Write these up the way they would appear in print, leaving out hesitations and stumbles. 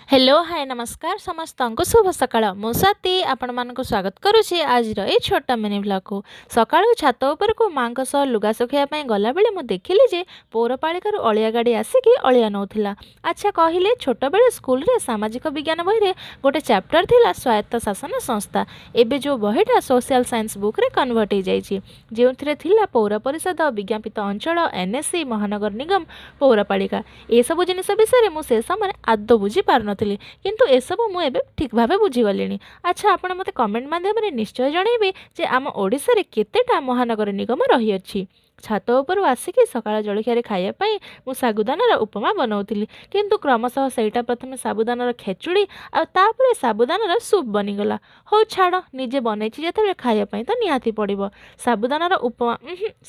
Hello, ହାଏ, ନମସ୍କାର ସମସ୍ତଙ୍କୁ, ଶୁଭ ସକାଳ। ମୁଁ ସ୍ୱାତି, ଆପଣମାନଙ୍କୁ ସ୍ୱାଗତ କରୁଛି ଆଜିର ଏଇ ଛୋଟ ମିନି ଭ୍ଲଗ୍କୁ। ସକାଳୁ ଛାତ ଉପରକୁ ମାଙ୍କ ସହ ଲୁଗା ଶୁଖାଇବା ପାଇଁ ଗଲାବେଳେ ମୁଁ ଦେଖିଲି ଯେ ପୌରପାଳିକାରୁ ଅଳିଆ ଗାଡ଼ି ଆସିକି ଅଳିଆ ନେଉଥିଲା। ଆଚ୍ଛା କହିଲେ, ଛୋଟବେଳେ ସ୍କୁଲରେ ସାମାଜିକ ବିଜ୍ଞାନ ବହିରେ ଗୋଟେ ଚାପ୍ଟର ଥିଲା ସ୍ୱାୟତ୍ତ ଶାସନ ସଂସ୍ଥା। ଏବେ ଯେଉଁ ବହିଟା ସୋସିଆଲ ସାଇନ୍ସ ବୁକ୍ରେ କନଭର୍ଟ ହେଇଯାଇଛି, ଯେଉଁଥିରେ ଥିଲା ପୌର ପରିଷଦ, ବିଜ୍ଞାପିତ ଅଞ୍ଚଳ, ଏନ୍ଏସି, ମହାନଗର ନିଗମ, ପୌରପାଳିକା। ଏସବୁ ଜିନିଷ ବିଷୟରେ ମୁଁ ସେ ସମୟରେ ଆଦୌ ବୁଝି ପାରୁନଥିଲି, କିନ୍ତୁ ଏସବୁ ମୁଁ ଏବେ ଠିକ୍ ଭାବେ ବୁଝିଗଲିଣି। ଆଚ୍ଛା, ଆପଣ ମୋତେ କମେଣ୍ଟ ମାଧ୍ୟମରେ ନିଶ୍ଚୟ ଜଣାଇବେ ଯେ ଆମ ଓଡ଼ିଶାରେ କେତେଟା ମହାନଗର ନିଗମ ରହିଅଛି। ଛାତ ଉପରୁ ଆସିକି ସକାଳ ଜଳଖିଆରେ ଖାଇବା ପାଇଁ ମୁଁ ସାବୁଦାନାର ଉପମା ବନାଉଥିଲି, କିନ୍ତୁ କ୍ରମଶଃ ସେଇଟା ପ୍ରଥମେ ସାବୁଦାନାର ଖେଚୁଡ଼ି ଆଉ ତାପରେ ସାବୁଦାନାର ସୁପ୍ ବନିଗଲା। ହଉ ଛାଡ଼, ନିଜେ ବନେଇଛି ଯେତେବେଳେ ଖାଇବା ପାଇଁ ତ ନିହାତି ପଡ଼ିବ। ସାବୁଦାନାର ଉପମା,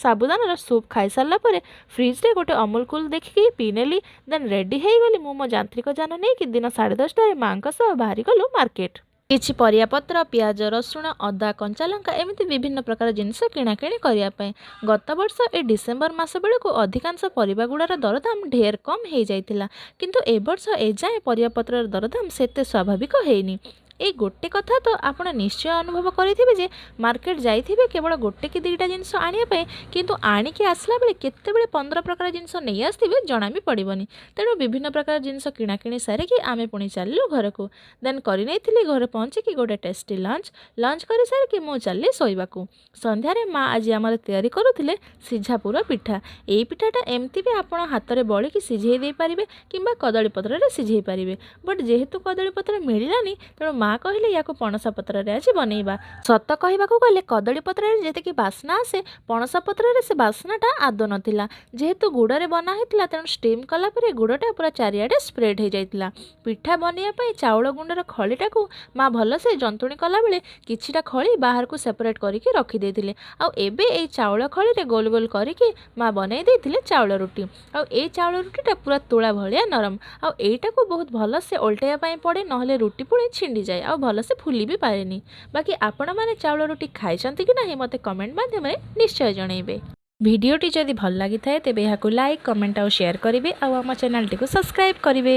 ସାବୁଦାନାର ସୁପ୍ ଖାଇସାରିଲା ପରେ ଫ୍ରିଜରେ ଗୋଟେ ଅମୁଲ କୁଲ ଦେଖିକି ପିଇନେଲି। ଦେନ୍ ରେଡ଼ି ହେଇଗଲି ମୁଁ ମୋ ଯାନ୍ତ୍ରିକ ଯାନ ନେଇକି। ଦିନ 10:30ଟାରେ ମାଙ୍କ ସହ ବାହାରିଗଲୁ ମାର୍କେଟ। କିଛି ପରିବାପତ୍ର, ପିଆଜ, ରସୁଣ, ଅଦା, କଞ୍ଚା ଲଙ୍କା, ଏମିତି ବିଭିନ୍ନ ପ୍ରକାର ଜିନିଷ କିଣାକିଣି କରିବା ପାଇଁ। ଗତ ବର୍ଷ ଏ ଡିସେମ୍ବର ମାସ ବେଳକୁ ଅଧିକାଂଶ ପରିବା ଗୁଡ଼ାର ଦରଦାମ ଢେର କମ୍ ହେଇଯାଇଥିଲା, କିନ୍ତୁ ଏ ବର୍ଷ ଏଯାଏଁ ପରିବାପତ୍ରର ଦରଦାମ ସେତେ ସ୍ୱାଭାବିକ ହେଇନି। ଏଇ ଗୋଟେ କଥା ତ ଆପଣ ନିଶ୍ଚୟ ଅନୁଭବ କରିଥିବେ ଯେ ମାର୍କେଟ ଯାଇଥିବେ କେବଳ ଗୋଟେ କି ଦୁଇଟା ଜିନିଷ ଆଣିବା ପାଇଁ, କିନ୍ତୁ ଆଣିକି ଆସିଲା ବେଳେ କେତେବେଳେ 15 ପ୍ରକାର ଜିନିଷ ନେଇ ଆସିଥିବେ, ଜଣା ବି ପଡ଼ିବନି। ତେଣୁ ବିଭିନ୍ନ ପ୍ରକାର ଜିନିଷ କିଣାକିଣି ସାରିକି ଆମେ ପୁଣି ଚାଲିଲୁ ଘରକୁ। ଦେନ୍ କରିନେଇଥିଲି ଘରେ ପହଞ୍ଚିକି ଗୋଟେ ଟେଷ୍ଟି ଲଞ୍ଚ। ଲଞ୍ଚ କରିସାରିକି ମୁଁ ଚାଲିଲି ଶୋଇବାକୁ। ସନ୍ଧ୍ୟାରେ ମା ଆଜି ଆମର ତିଆରି କରୁଥିଲେ ସିଝାପୁର ପିଠା। ଏଇ ପିଠାଟା ଏମିତି ବି ଆପଣ ହାତରେ ବଳିକି ସିଝେଇ ଦେଇପାରିବେ କିମ୍ବା କଦଳୀ ପତ୍ରରେ ସିଝେଇ ପାରିବେ। ବଟ୍ ଯେହେତୁ କଦଳୀ ପତ୍ର ମିଳିଲାନି, ତେଣୁ ମା କହିଲେ ୟାକୁ ପଣସ ପତ୍ରରେ ଆଜି ବନେଇବା। ସତ କହିବାକୁ ଗଲେ କଦଳୀ ପତ୍ରରେ ଯେତିକି ବାସ୍ନା ଆସେ, ପଣସ ପତ୍ରରେ ସେ ବାସ୍ନାଟା ଆଦୌ ନଥିଲା। ଯେହେତୁ ଗୁଡ଼ରେ ବନା ହେଇଥିଲା, ତେଣୁ ଷ୍ଟିମ୍ କଲା ପରେ ଗୁଡ଼ଟା ପୁରା ଚାରିଆଡ଼େ ସ୍ପ୍ରେଡ୍ ହେଇଯାଇଥିଲା। ପିଠା ବନେଇବା ପାଇଁ ଚାଉଳ ଗୁଣ୍ଡର ଖଳିଟାକୁ ମା ଭଲସେ ଜନ୍ତୁଣି କଲାବେଳେ କିଛିଟା ଖଳି ବାହାରକୁ ସେପାରେଟ୍ କରିକି ରଖିଦେଇଥିଲେ। ଆଉ ଏବେ ଏଇ ଚାଉଳ ଖଳିରେ ଗୋଲ ଗୋଲ କରିକି ମା ବନେଇ ଦେଇଥିଲେ ଚାଉଳ ରୁଟି। ଆଉ ଏଇ ଚାଉଳ ରୁଟିଟା ପୁରା ତୁଳା ଭଳିଆ ନରମ। ଆଉ ଏଇଟାକୁ ବହୁତ ଭଲସେ ଓଲଟେଇବା ପାଇଁ ପଡ଼େ, ନହେଲେ ରୁଟି ପୁଣି ଛିଣ୍ଡିଯାଏ ଆଉ ଭଲସେ ଫୁଲି ବି ପାରେନି। ବାକି ଆପଣମାନେ ଚାଉଳ ରୁଟି ଖାଇଛନ୍ତି କି ନାହିଁ, ମୋତେ କମେଣ୍ଟ ମାଧ୍ୟମରେ ନିଶ୍ଚୟ ଜଣାଇବେ। ଭିଡ଼ିଓଟି ଯଦି ଭଲ ଲାଗିଥାଏ, ତେବେ ଏହାକୁ ଲାଇକ୍, କମେଣ୍ଟ ଆଉ ସେୟାର କରିବେ ଆଉ ଆମ ଚ୍ୟାନେଲଟିକୁ ସବସ୍କ୍ରାଇବ୍ କରିବେ।